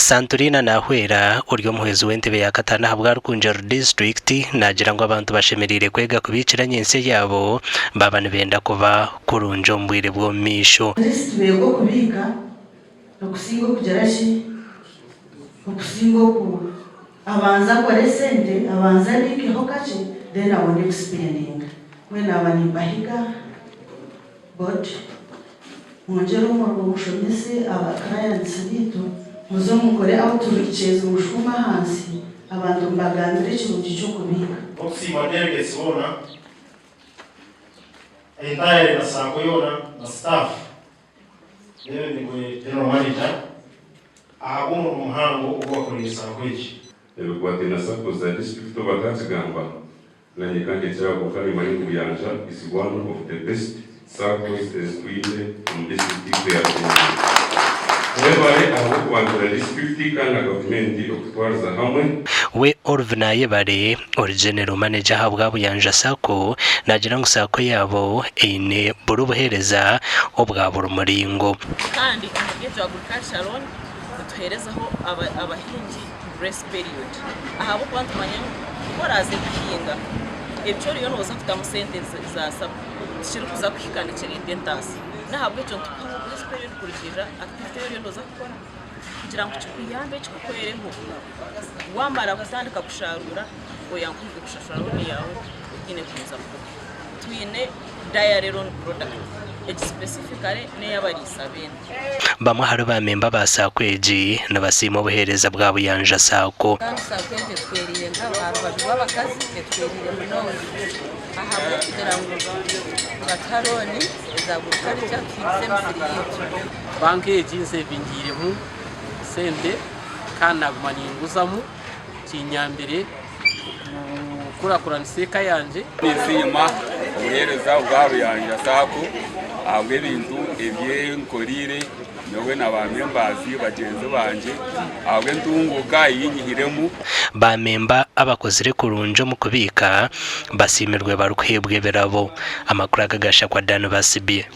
Santurina Nahwera ori omuhwezi w'entebe ya kataano ahabwa Rukungiri disiturikiti naagira ngu abantu bashemereire kwega kubiikira nyentsya yaabo baaba nibenda kuba kurungi omu bwire bw'omu maisho. At least beege okubiika okusinga okugira ki? Okusinga oku abanze akore esente abanze abiikeho kakye then abone kusipendinga. Mbwenu naaba nimbahiga board mwongyere omurimo mushomese aba clients baitu muze mukore outreaches mushuume ahansi abantu mubagambire ekirungi ky'okubiika. N'okusiima delegates boona, entirely na sacco yoona na staff beebembirwe General Manager ahabw'omurimo muhango ogu bakoreire sacco egi. Ebikwataine na SACCOs za disiturikiti obu bataakigamba, nanye kandekyere aho kwonka nimanya ngu Buyanja is one of the best SACCOs ezi twine omu disiturikiti yaitu eya Rubengera. Mwebare ahabw'okubanzira disiturikiti kandi na gavumenti okutwariza hamwe. We Olvin Ayebare ori General Manager ahabwa Buyanja Sacco naagira ngu Sacco yaabo eine buri buheereza obwa buri muringo. Kandi omuri egyo agriculture loan nituheerezaho abahingi grace period ahabw'okuba nitumanya ngu ku oraaze kuhinga eki oriyo nooza kutamu sente za sacco tikirikuza kuhika nikirinda entaasa n'ahabw'ekyo nitukuha grace period kurugiirira activity ei oriyo nooza kukora kugira ngu kikuyambe kikuhwereho waamara kutandika kusharuura oyanguhirwe kushashura looni yaawe otaine kugumizamu kuruha. Twine dairy loan product egi specifically n'ey'abariisa b'ente. Bamwe ahari ba memba ba Sacco egi nibasiima obuheereza bwa Buyanja Sacco. Kandi Sacco egi etuhwereire nka aha rubaju rw'abakazi etuhwereire munonga ahabw'okugira ngu nibatuha looni eza agriculture tuhiingise emisiri yaitu. Banka egi nsevingiiremu sente kandi naguma ninguzamu kinyambire kukurakuranisa eka yangye. Ninsiima obuheereza obwa Ruyanja Sacco ahabw'ebintu ebi enkoreire nyowe na ba members bagyenzi bangye ahabw'entunguuka ei nyihiremu. Ba memba abakozire kurungi omu kubiika basiimirwe barikuheebwa ebirabo. Amakuru aga gashakwa Dan Basibye.